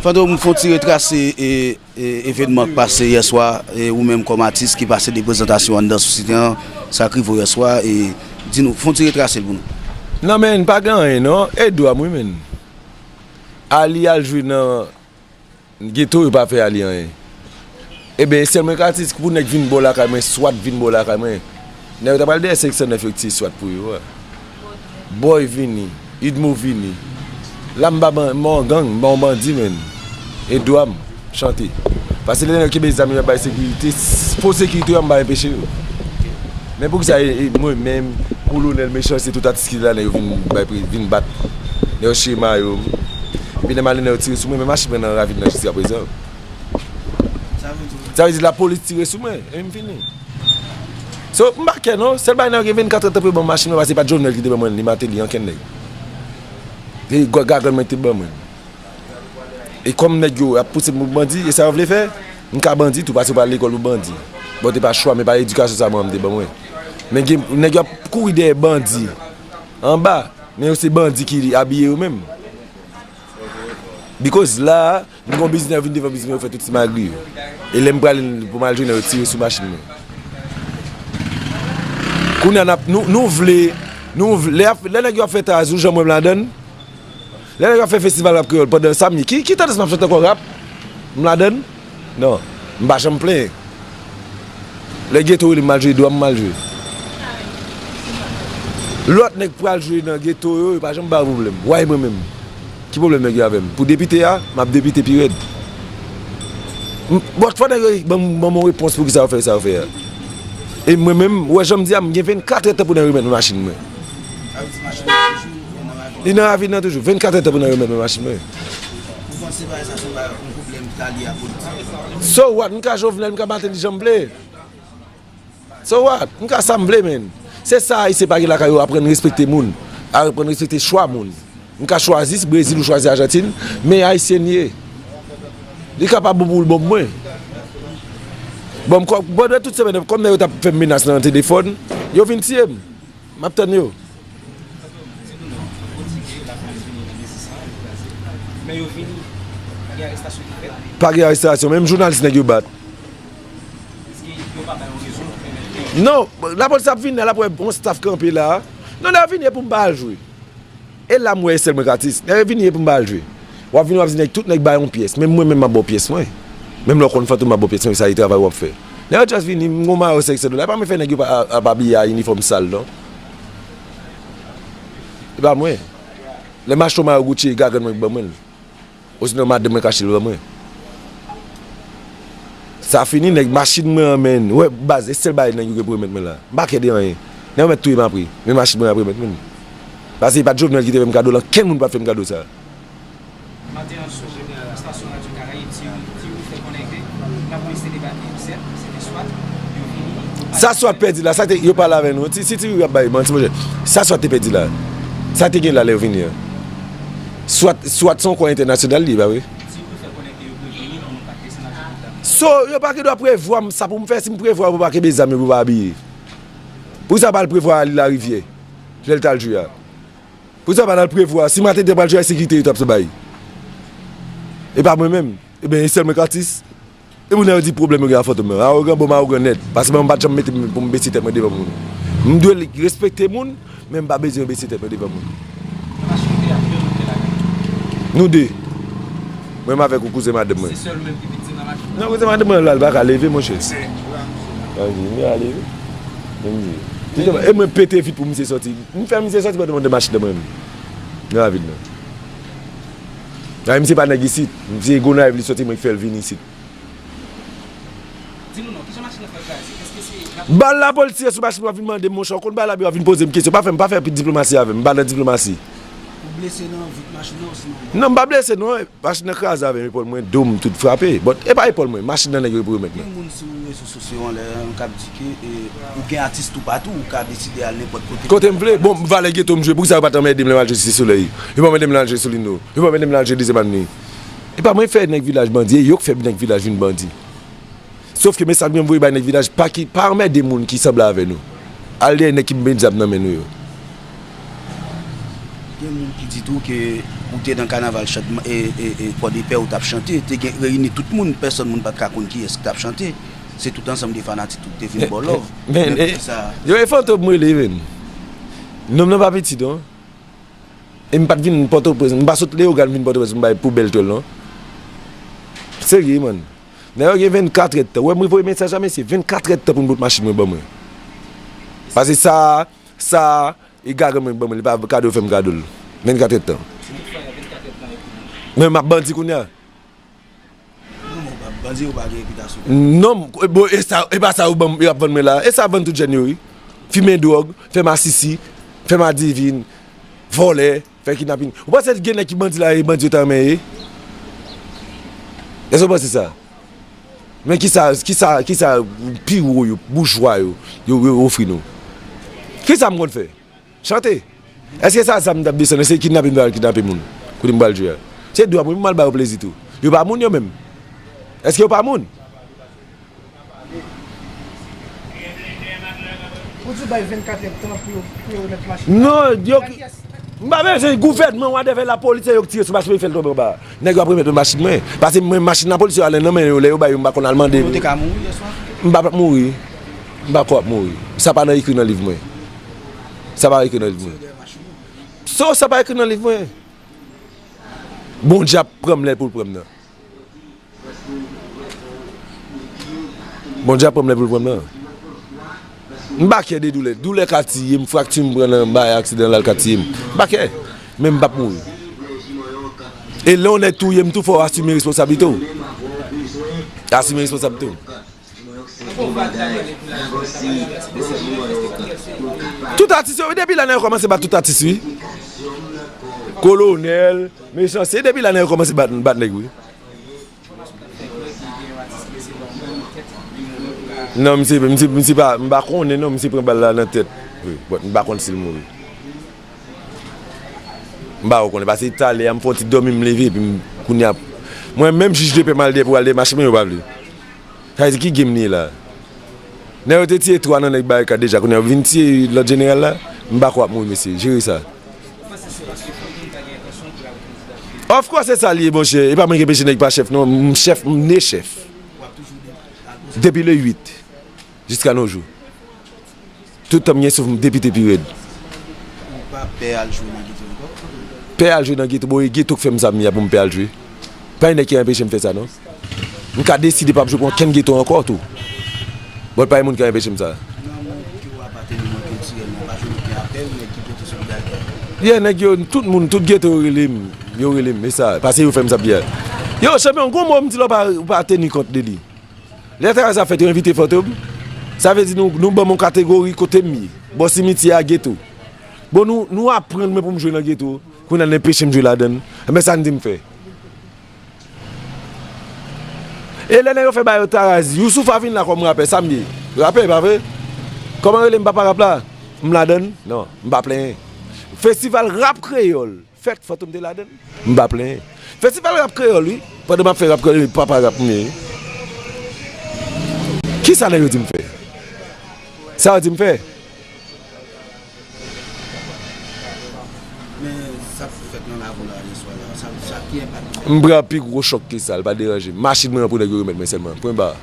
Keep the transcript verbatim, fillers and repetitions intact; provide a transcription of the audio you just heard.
Fantom, fè yon ti retrase e, e, evènman k pase yè swa, e ou menm kòm atis ki pase de prezantasyon anndan Sosite an, sa k rive w yè swa, e di nou, fè yon ti retrase l pou nou. Non, men, pa gen anyen, non. E dwa m, wi, men. Ali al jwe nan geto, yo pa fè Ali anyen. Ebyen, e sèlman k atis pou nèg vin bò lakay mwen, swat vin bò lakay mwen. Nèg yo ta pral dèyè senk san nèf yo k tiye swat pou yo a. Boy vini, Idmo vini. La m pa ban-, m pa yon gang, m pa yon bandi, men. E dwa m, chante. Paske lè nèg kenbe zam yo ap bay sekirite, s-, fo sekirite yo a m pa enpeche yo. Men poukisa e, e mwen menm, Kolonèl Mechan, se tout atis ki te la, nèg yo vin bay pri, vin bat. Nèg yo chire mayo m. Epi lè m ale, nèg yo tire sou mwen, men machin mwen nan ravin nan jiskaprezan. Sa vle di lapolis tire sou mwen, e m fini. So, m pa kè non, sèl bagay nan gen vennkat èdtan pou yo ban m machin mwen, paske se pa t Jovenel ki te ban mwen li, Martelly, ankenn nèg. Se gwa-, gagann mwen ki te ban mwen. E kòm nèg yo ap pouse m pou bandi, e sa yo vle fè, m ka bandi tou, paske yo pa al lekòl pou bandi. Bon, te pa chwa, men pa edikasyon sa manman m te ban mwen. Men gen, nèg yo ap kouri dèyè bandi anba, men yo se bandi ki abiye yo menm. Because la, m gon biznis, yo vin devan biznis mwen, yo fè tout ti magri yo. E lè m prale pou m al jwenn yo, yo tire sou machin mwen. Kounye a n ap, nou, nou vle, nou vle, lè, lè nèg yo ap fè tazou, jan mwen m ladann, lè nèg yo ap fè festival rap kreyòl pandan samdi, ki, ki tandans m ap chante ankò, rap? M ladann? Non, m pa janm plenyen. Lè geto rele m al jwe, dwa m m al jwe. Lòt nèg pral jwe nan geto yo, yo pa janm ba yo pwoblèm. Why mwen menm? Ki pwoblèm nèg yo avè m? Pou depite a, m ap depite pi rèd. M, bon, fò nèg yo ban m, ban m yon repons pou kisa yo fè sa yo fè a. E mwen menm, ou wè jan m di a, m gen vennkat èdtan pou nèg remèt mwen machin mwen. Li nan ravin nan toujou. Vennkat èdtan pou nèg remèt mwen machin mwen. Ou panse bagay sa se yon bagay, yon pwoblèm ki ta li a politik? So what? M ka Jovenel, m ka Martelly jan m vle. So what? M ka sa m vle, men. Se sa Ayisyen pa gen lakay yo, aprann respekte moun, aprann respekte chwa moun. M ka chwazi Brezil ou chwazi Ajantin, men Ayisyen l ye. Li ka pa bon pou l bon pou mwen. Bon, m kwè, pandan tout semèn nan, kòm nèg yo t ap fè m menas nan telefòn, yo vin tiye m. M ap tann yo. Men yo vini, pa gen arestasyon ki fèt. Pa gen arestasyon, menm jounalis nèg yo bat. Èske yo pa bay yon rezon pou pèmèt ke... Non, lapolis ap vini la, l ap wè yon staff kanpe la. Non, lè yo vini, e pou m pa al jwe. E la m wè e sèl mwen k atis. Lè yo vini, e pou m pa al jwe. W ap vini, w ap di nèg, tout nèg bay yon pyès. Menm mwen menm, m ap ba w pyès mwen. Menm lè w konn Fantom, m ap ba w pyès mwen, sa e travay w ap fè. Lè yo just vini, m gon mayo senk san dola. E pa mwen fè nèg yo pa, ap abiye a inifòm sal, non. E pa mwen. Lè m achte yon mayo Gucci, e gagann mwen k ban mwen l. Osinon madanm mwen k achte l ban mwen. Sa fini, nèg, machin mwen an, men. Ou wè, baz, e sèl bagay nèg yo gen pou remèt mwen la. M pa kè de anyen. Nèg yo mèt touye m apre. Men machin mwen ap remèt mwen. Paske e pa t Jovenel ki te fè m kado l, ankenn moun pa t fè m kado sa. Maten an, sou estasyon Radyo Karayib, Thierry, Thierry fè konnen ke lapolis te debake, sèt, se te swat, yo vini, yo pale... Sa swat pèdi la, sa te, yo pale avè nou. Si, si Thierry ap bay manti, monchè. Sa swat te pèdi la. Sa te gen la lè yo vini an. Swat, swat se yon kò entènasyonal li ye, pa vre? Thierry fè konnen ke yo preveni pou nou pa desann ak zam. So, yo pa gen dwa prevwa m, sa pou m fè, si m prevwa pou pa kenbe zam yo, pou pa abiye. Poukisa yo pa al prevwa Ali Larivière, lè l t al jwe a? Poukisa yo pa t al prevwa, si Martelly te pral jwe a, sekirite yo t ap bay? E pa mwen menm. Ebyen, e sèl mwen k atis. E pou nèg yo di pwoblèm yo gen ak Fantom nan. Awogan, bon, m awogan nèt. Paske mwen, m pa t janm mete m pou m bese tèt mwen devan moun. M dwe respekte moun, men m pa bezwen bese tèt mwen devan moun. Nou de. Mwen menm avèk yon kouzen madanm mwen. Se sèl menm ki viktim nan machin nan? Non, kouzen madanm mwen la, li pa ka leve, monchè. Anvi, m a leve. Men m di. E mwen pete vit pou misye sòti. M fè misye sòti pandan m anndan machin nan mwen menm. Nan ravin nan. Ay, misye pa nèg isit. Misye Gonayiv li sòti, mwen ki fè l vin isit. Di nou non, kijan machin nan fè kraze? Èske se lapolis? Bal lapolis tire sou machin, w ap vin mande m, monchè, w konn bal la, w ap vin poze m kesyon. Pa fè m, pa fè diplomasi avè m, m pa nan diplomasi. Ou blese nan vit machin nan osinon? Non, m pa blese non, machin nan kraze avè m, epòl mwen, do m tout frape. But e pa epòl mwen, machin nan nèg yo pou remèt mwen. Gen moun sou rezo sosyo anlè an k ap di ke, e, ou gen atis toupatou, ou ka deside al nenpòt kote. Kote m vle? Bon, valè geto m jwe, poukisa yo pa t anmède m lè m al jwe Site Solèy? Yo pa anmède m lè m al jwe Solino. Yo pa anmède m lè m al jwe Dezyèm Avni. E pa mwen k fè nèg vilaj bandi, e yo k fè nèg vilaj vin bandi. Sòf ke mesaj mwen voye bay nèg vilaj, pa ki, pa anmède moun ki sanble avè nou. Al dèyè nèg ki met zam nan men nou yo. Gen moun ki di tou ke Ou te nan kanaval chant, e, e, e, Pòdepè, ou t ap chante, te gen reyini tout moun, pèsòn moun pa t ka konn kiyès ki t ap chante. Se tout ansanm de fanatik ou te vin ba w love. Men, men, men, e, pou sa, yo e Fantom m rele, men. Non m nan pa piti, non. E m pa t vin Pòtoprens, m pa sot Leyogàn vin Pòtoprens, m bay pou bèl tòl, non. Serye, man. Nèg yo gen vennkatrè tan. Ou wè, mwen voye mesaj a mesye, vennkatrè tan pou m pot machin mwen ban mwen. Pase sa, sa, e garan mwen ban mwen, li pa kado, fè m kado l. Vennkatrè tan. Men m ap bandi kounye a. Non, men w pa bandi, ou pa gen repitasyon. Non, bon, e sa, e pa sa yo ban m, yo ap vann mwen la. E sa ap vann tout jèn yo, wi. Fimen dwòg, fè masisi, fè madivin, vòlè, fè kidnapin. Ou panse gen nèg ki bandi la, e bandi yo ta renmen ye? Èske w panse sa? Men kisa, kisa, kisa pi wo yo, boujwa yo, yo, yo ofri nou? Kisa m konn fè? Chante. Èske sa zam m t ap desann? Èske kidnape m t al kidnape moun? Kote m pral jwe a? Se dwa pou m al ba yo plezi tou. Yo pa moun yo menm. Èske yo pa moun? Ou di w bay vennkatrè tan pou yo, pou yo remèt machin nan. Non, yo, m pa bezwen gouvènman, whatever, lapolis, se yo k tire sou machin mwen, fè l tonbe anba. Nèg yo ap remèt mwen machin mwen. Pase mwen, machin lapolis yo ale nan men yo, lè yo bay yo, m pa konn al mande. Ou te ka mouri yèswa? M pa p ap mouri. M pa kwè w ap mouri. Sa pa nan ekri nan liv mwen. Sa pa ekri nan liv mwen. So, sa pa ekri nan liv mwen. Bondye ap pran m lè pou l pran m nan. Bondye ap pran m lè pou l pran m nan. M pa kè de doulè. Doulè ka tiye m, frakti m pran nan bay aksidan la, l ka tiye m. M pa kè. Men m p ap mouri. E lè yon nèg touye m tou, fò w asime responsablite w. Asime responsablite w. Tout atis yo, wi, depi lane yo kòmanse bat tout atis, wi. Kolonèl, Mechanste, depi lane yo kòmanse bat, bat nèg, wi. Non, misye, misye, misye pa, m pa konnen non, misye pran bal la nan tèt. Wi, but m pa konn si l mouri. M pa konnen, paske talè a m fè yon ti dòmi, m leve, epi m, kounye a, mwen menm jij de pè m al dèyè pou al dèyè machin mwen, yo pa vle. Sa vle di ki game li ye la? Nèg yo te tiye twa nan nèg Barikad deja, kounye a yo vin tiye lòt jeneral la? M pa kwè w ap mouri, mesye. Jere sa. Of course, se sa li ye, monchè. E pa mwen ki enpeche nèg pa chèf, non. M chèf, m ne chèf. Depi le uit, jiska nos jours. Tout tan m gen souf, m depite pi rèd. Ou pa pè al jwe nan geto ankò? Pè al jwe nan geto, bon, e geto k fè m sa m ye a pou m pè al jwe. Pa gen nèg ki anpeche m fè sa, non. M ka deside p ap jwe pou okenn geto ankò tou. Bon, pa gen moun ki anpeche m sa. Nan mond ki w apateni an kiltirèlman, pa jwenn okenn apèl, nèg ki pote solidarite a? Yeah, nèg yo, tout moun, tout geto yo rele m. Yo rele m, e sa, paske yo fè m sa m ye a. Yo, chanpyon, gon mo m di la w pa, w pa teni kont de li. Lè travay sa fèt, yo envite Fantom. Sa vle di nou, nou ban m yon kategori kote m ye. Bò simityè a, geto. Bon, nou, nou aprann mwen pou m jwe nan geto. Kounye a, n enpeche m jwe ladan l. Enben, sa n di m fè? E lè nèg yo fè bagay yo taraz, Youssoupha vin la kòm rapè, sa m ye? Rapè, pa vre? Kòman rele m papa rap la? M ladan l? Non, m pa plenyen. Festival rap kreyòl. Fèt, Fantom te ladan l. M pa plenyen. Festival rap kreyòl, wi. Pandan m ap fè rap kreyòl, papa rap m ye, wi. Kisa nèg yo di m fè? Sa yo di m fè? Men sa k fèt nan lakou la yèswa la, sa, sa ki enpak li fè? M pran pi gwo chòk ke sa, l pa deranje m. Machin mwen an pou nèg yo remèt mwen sèlman. Pwen ba.